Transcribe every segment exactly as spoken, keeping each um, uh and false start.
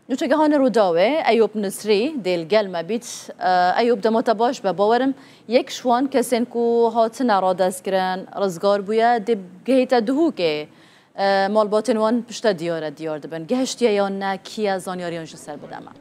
Nûçegehane Rûdawê, Eyûp Nisrî, dê li gel me bît. E, Eyûp, dema te baş be, bawerim yek ji wan kesên ku hatine radestkirin, rizgar bûye, dê gehîte Duhokê. E, malbatên wan pişte diyar e, diyar dibin. Gehiştiye yan ne, kî ye, zanyariyan ji ser bide me.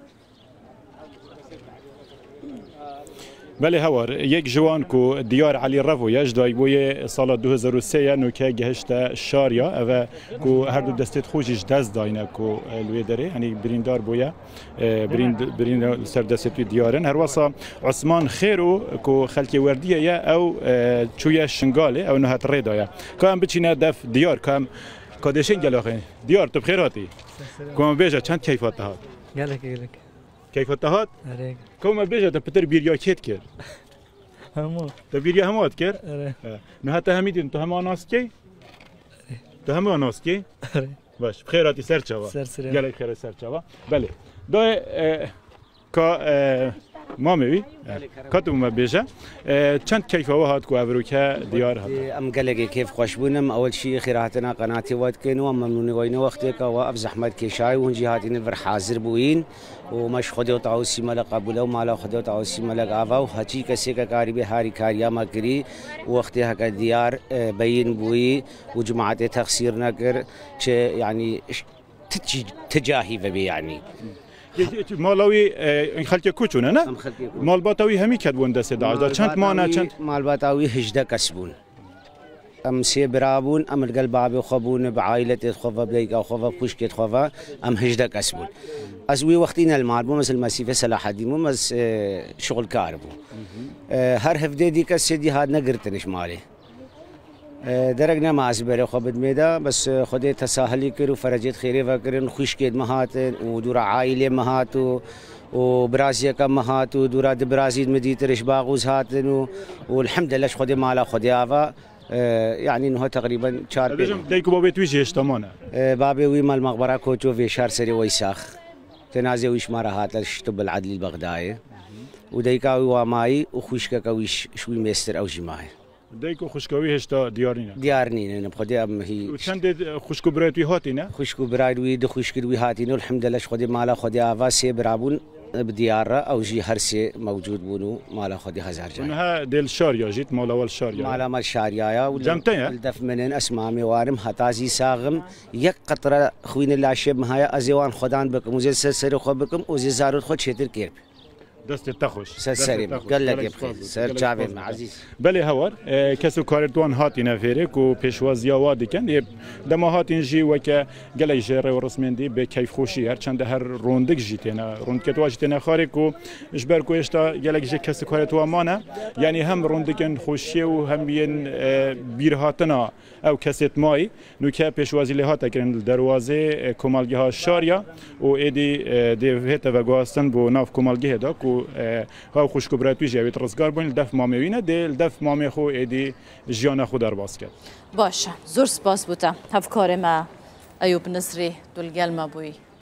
Belê Hawar, yek ji wan ku Diyar Elî Revo ye, ji dayikbûyê sala du hezar û sê ye, nûke gehişte Şarya, ev e ku her du destê xwe jî ji dest dayne ku, e, li wê derê, yanî birîndar bûye, e, birînd-, birîn li ser destê wî diyar in. Herwesa Osman Xêro ku xelkê Werdiyê ye, ew, e, çûye Şingalê, ew niha di rê de ye. Ka em biçîne def Diyar, ka em, ka dêşên gelaxê. Diyar, tu bi xêr hatî. Ku em bêje, çend keyfa te hat? Gelek, gelek. Keyfa te hat? Erê. Ka me bêje, te pitir bîriya kê dikir? Hemû. Te bîriya hemû dikir? Erê. He. Niha te hemî dîtin, tu hema nas dikey? Tu hema nas dikey? Erê. Baş, bi xêr hatî ser çava. Ser sirê. Gelek xêr ser çava. Belê. Dayê, e, ka, e, mamê wî? E, ka tu me bêje. E, çend keyfa we hat ku evroke Diyar hat? Em gelekê kêf xweş bûn. Em ewil şî xêr hatina qenatê we dikin û em memnûnê we yîn wextê ka we ev zehmet kêşayî û hûn jî hatîne vir hazir bûyîn. û me ji Xwedê û Tawusî Melek qebûle û mala Xwedê û Tawusî Melek ava û heçî kesê ke karîbê harîkariya me kirî û wextê heke Diyar, e, beyîn bûyî û cimaetê texsîr nekir, çi, yanî, ş-, ti çî, ti cahî vebê, yanî. Mala wî, e, xelkê koç ne, ne? Em xelkê koç. Malbata wî hemî ketibûn destê DAIŞ de. Çend mane, çend? Malbata wî hejdeh kes bûn. Em sê bira bûn, em li gel babê xwe bûn, bi aîletê xwe ve, bi dayika xwe ve, bi xwişkê xwe ve, em hejdeh kes bûn. Ez wî wextî ne li mal bûm, ez li mesîfê Selaheddîn bûm, ez, e, şixulkar bûm. E, her hevdê dî kesê dî hatine girtin ji malê. E, derek nema ez berê xwe bidimê de, bes, e, Xwedê tesahilî kir û ferecêt xêrê vekirin, xwişkêt me hatin û dûra aîlê me hat û, û biraziyeke me hat û dûra di birazî min dîtir ji Baxûz hatin û, û elhemdulillah ji Xwedê mala Xwedê ava. E, yanî niha teqrîben çar pênc. Dayik û babê wî jî hêşta mane? E, babê wî me li mexbera Koço vêşar serê Weysax. Tenazê wî ji me re hate ji Tibbil Edlî li Bexdayê. Û dayika wî wa mayî û xwişkeke wî ji, ji wî mêstir ew jî maye. Dayik û xwişka wî hêşta diyar nîne? Diyar nîne, ne bi Xwedê em hî. Û çendê xwişk û birayê wî hatîne? Xwişk û birayê wî, du xwişkir wî hatîne, elhemdulillah ji Xwedê mala Xwedê ava sê bira bûn. Bi diyar re ew jî her sê mewcûd bûn û mala xwe dî hezar car. Niha dê li Şarya jît, mala we li Şarya ye? Mala me li Şarya ye û li, cem te ye? Li def min in, ez mamê wan im, heta zî sax im. Yek qetre xwînê laşê min heye, ez ê wan xwedan bikim û zê ser serê xwe bikim û zê zarot xwe çêtir kêr bi. Destê te xweş. Ser serê min. Gelekê bi xêr. Ser çavê min, ezîz. Belê Hawar, e, kes û karê wan hatîne fêrê ku pêşwaziya wa dikin. Ê, dema hatîn jî weke gelek ji rêwresmên dî bi keyfxweşî, her çende her rûndik jî têne, rûndikê wan jî têne xwarê ku ji ber ku hêşta gelek ji kes û karê wan mane, yanî hem rûndikên xweşiyê û hem yên, e, bîrhatina ew kesê mayî. Nûke pêşwazî lê hate kirin li derwazê, e, komelgeha Şarya û êdî, e, dê hête veguhastin bo nav komelgehê de ku, e, ew xwişk û birayê wî jî ew ê rizgar bûn, li def mamê wî ne, dê li def mamê xwe êdî jiyana xwe derbas ket. Baş e. Zor spas bo te. Hevkarê me Eyûp Nisrî, tu li gel me bûyî.